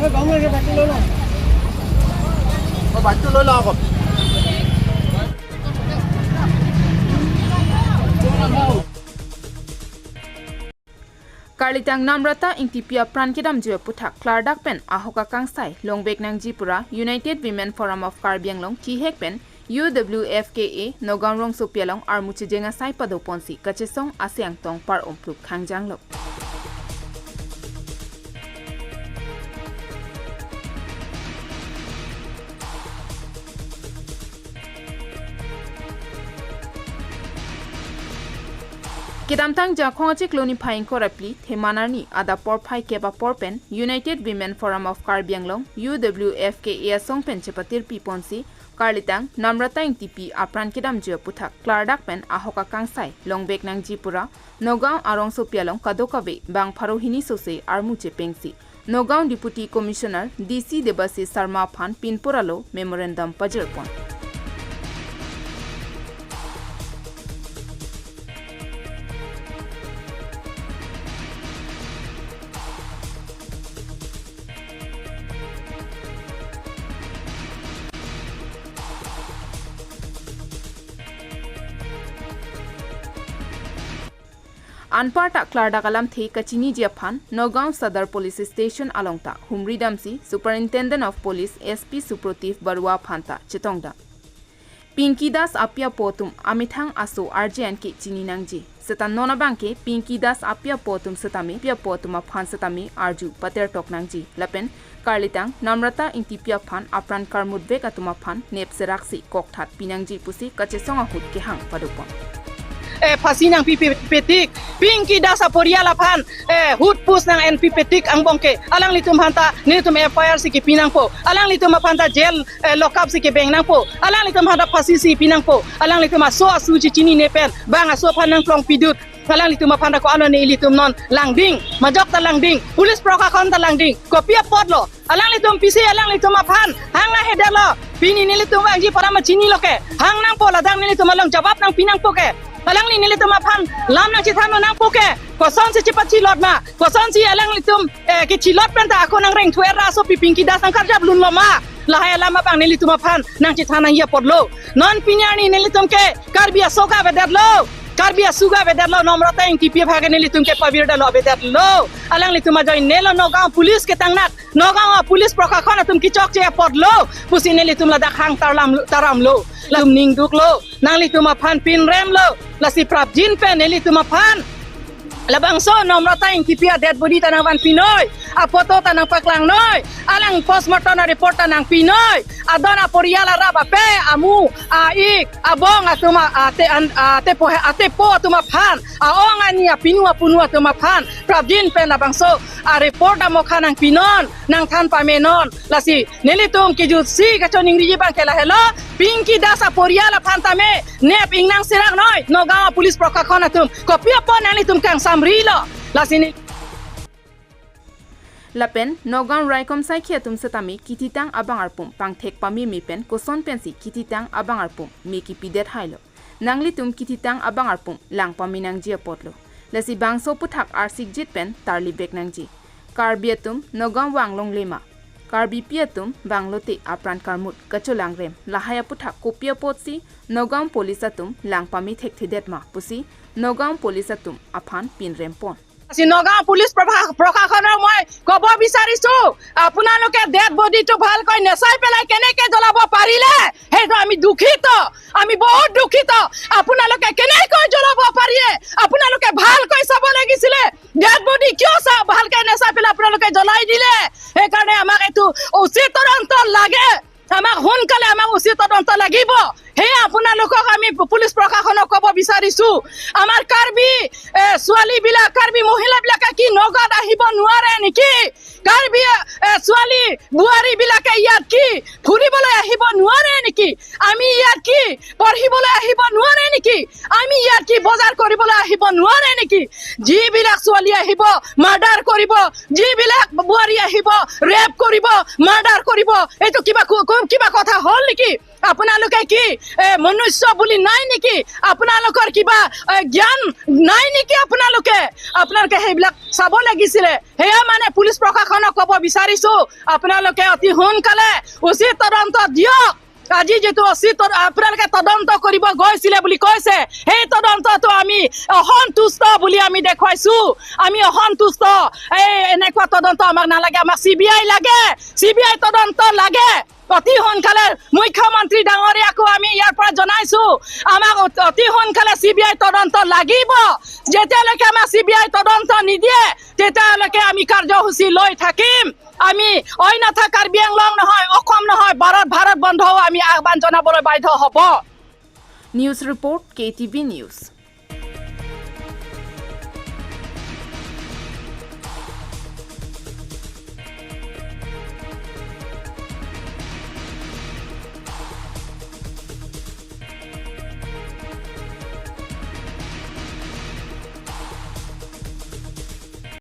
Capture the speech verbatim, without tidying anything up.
Karlitang Namrata Ingtipi apran kedamji aputhak klardak pen ahok akangsai longvek nangji pura United Women Forum of Karbi Anglong kihek pen U W F K A Nagaon rongsopi along armu chejeng asai padoponsi kachesong ase angtong par-omphluk khangjanglo. Kedamtang Jakhong achiklo niphai ingkoi ra phli Theman arni adap porphai kep apor pen United Women Forum of Karbi Anglong, U W F K A asong pen chepatirpi ponsi Karlitang Namrata Ingtipi apran kedamji aputhak klardak pen ahok akangsai longvek nangji pura Nagaon arongsopi along kadokave bang pharo hini sose armu chepengsi Nagaon Deputy Commissioner D C Debashish Sharma aphan pinpur alo memorandum pajirpon. Anparta klardak alamthe kachiniji aphan Nagaon Sadar Police Station along ta humri damsi Superintendent of Police S P Suprativ Barua aphan ta chetongdam. Pinky Das api apo atum amethang aso arje an ke chini nangji. Seta non abang ke Pinky Das api apo atum setame, api apo atum aphan setame arju patertok nangji. Lapen Karlitang Namrata Ingtipi aphan apran karmutvek atum aphan nep seraksi kokthat pinangji pusi kachesong ahut kehang padopon. Eh, phasi nangpi pe-, petik, Pinky Das aporial aphan, eh, hut pus nang-enpi petik angbong ke, alanglitum aphan ta nelitum F I R si kepi nangpo, alanglitum aphan ta jail, eh, lockup si kebeng nangpo, alanglitum aphan ta phasi si pi nangpo, alanglitum aso asu chichinine pen, bang aso aphan nangplong pidut, alanglitum aphan ta ko-an lo nelitum non langding, majok ta langding, police prokhakon ta langding, kopi apotlo, alanglitum pisi alanglitum aphan hang nanghedet lo, pini nelitum vangji para ma chinilo ke, hang nangpo ladak nelitum along jawab nangpi nangpo ke, alangli nelitum aphan lam nangchethan nangpo ke, kosonsi chepachilot ma, kosonsi alanglitum, eh, kechilot pen ta ako nangreng thu-er ra asopi Pinky Das nangkarjap lunlo ma, lahai alam abang nelitum aphan nangchethan nangji apotlo. Non pini arni nelitum ke Karbi aso ke avedetlo, Karbi asu ke avedetlo, Namrata Ingtipi aphan ke nelitum ke pavirdetlo, avedetlo. Alanglitum ajoinelo Nagaon police ketangnak, Nagaon police prokhakon atum kechokche apotlo pusi nelitum ladak hang tarlam, taramlo. Latum ningduklo, nanglitum aphan pinremlo, lasi prapjin pen nelitum aphan labangso Namrata Ingtipi a-dead body ta nangvanpinoi, aphoto ta nangpaklangnoi, alang postmortem a-report ta nangpinoi, adon aporial arap ape, amu, a-ik, abong atum a-, ate an-, atepo he-, atepo atum aphan, a-ong ani apinu apunu atum aphan prapjin pen labangso a-report amokha nangpinon, nangthan pamenon. Lasi nelitum kejutsi kachoningriji abang ke lahelo, Pinky Das aporial aphan tame nep ingnang seraknoi, Nagaon police prokhakon atum kopi apot nanglitum kangsamrilo. Lasi ne- Lapen Nagaon raikom saikhi atum setame kithitang abang arpum pangthek pameme pen koson pensi kithitang abang arpum me kipidet hailo. Nanglitum kithitang abang arpum lang pame nangji apotlo. Lasi bangso aputhak arsikjit pen tarlivek nangji. Karbi atum Nagaon vang longle ma, Karbipi atum vanglote apran karmut kacholangrem, lahai aputhak kopi apotsi Nagaon police atum lang pame thekthedet ma pusi Nagaon police atum aphan pinrempon. Si Nagaon police প্ৰশা-, প্ৰশাসনক মই ক'ব বিচাৰিছো, আপোনালোকে ডেড বডিটো ভালকৈ নেচাই পেলাই কেনেকে জ্বলাব পাৰিলে? সেইটো আমি দুখিত, আমি বহুত দুখিত। আপোনালোকে কেনেকৈ জ্বলাব পাৰিলে? আপোনালোকে ভালকৈ চাব লাগিছিলে। ডেড বডি কিয় চা-, ভালকৈ নেচাই পেলাই আপোনালোকে জ্বলাই দিলে? সেইকাৰণে আমাক এইটো উচিত তদন্ত লাগে। আমাক সোনকালে আমাক উচিত তদন্ত লাগিব। সেয়া আপোনালোকক আমি পু-, পুলিচ প্ৰশাসনক ক'ব বিচাৰিছো। আমাৰ কাৰ্বি, এ, ছোৱালীবিলাক, কাৰ্বি মহিলাবিলাকে কি নগাঁৱত আহিব নোৱাৰে নেকি? কাৰ্বি, এ, ছোৱালী বোৱাৰীবিলাকে ইয়াত কি ফুৰিবলৈ আহিব নোৱাৰে নেকি? আমি ইয়াত কি পঢ়িবলৈ আহিব নোৱাৰে নেকি? আমি ইয়াত কি বজাৰ কৰিবলৈ আহিব নোৱাৰে নেকি? যিবিলাক ছোৱালী আহিব, মাৰ্ডাৰ কৰিব, যিবিলাক বোৱাৰী আহিব, ৰেপ কৰিব, মাৰ্ডাৰ কৰিব, এইটো কিবা কো-, কো-, কিবা কথা হ'ল নেকি? আপোনালোকে কি, এ, মনুষ্য বুলি নাই নেকি? আপোনালোকৰ কিবা, এ, জ্ঞান নাই নেকি আপোনালোকে? আপোনালোকে সেইবিলাক চাব লাগিছিলে। সেয়া মানে পুলিচ প্ৰশাসনক ক'ব বিচাৰিছো, আপোনালোকে অতি সোনকালে উচিত তদন্ত দিয়ক। আজি যিটো উচিত তদ-, আপোনালোকে তদন্ত কৰিব গৈছিলে বুলি কৈছে, সেই তদন্তটো আমি অসন্তুষ্ট বুলি আমি দেখুৱাইছো। আমি অসন্তুষ্ট। এই এনেকুৱা তদন্ত আমাক নালাগে, আমাক চি বি আই লাগে, চি বি আই তদন্ত লাগে। অতি সোনকালে মুখ্যমন্ত্ৰী ডাঙৰীয়াকো আমি ইয়াৰ পৰা জনাইছো, আমাক অত-, অতি সোনকালে চি বি আই তদন্ত লাগিব। যেতিয়ালৈকে আমাক চি বি আই তদন্ত নিদিয়ে, তেতিয়ালৈকে আমি কাৰ্যসূচী লৈ থাকিম। আমি অন্যথা কাৰ্বি আংলং নহয়, অসম নহয়, ভাৰত, ভাৰত বন্ধও আমি আহ্বান জনাবলৈ বাধ্য হ'ব। News report, K T V News.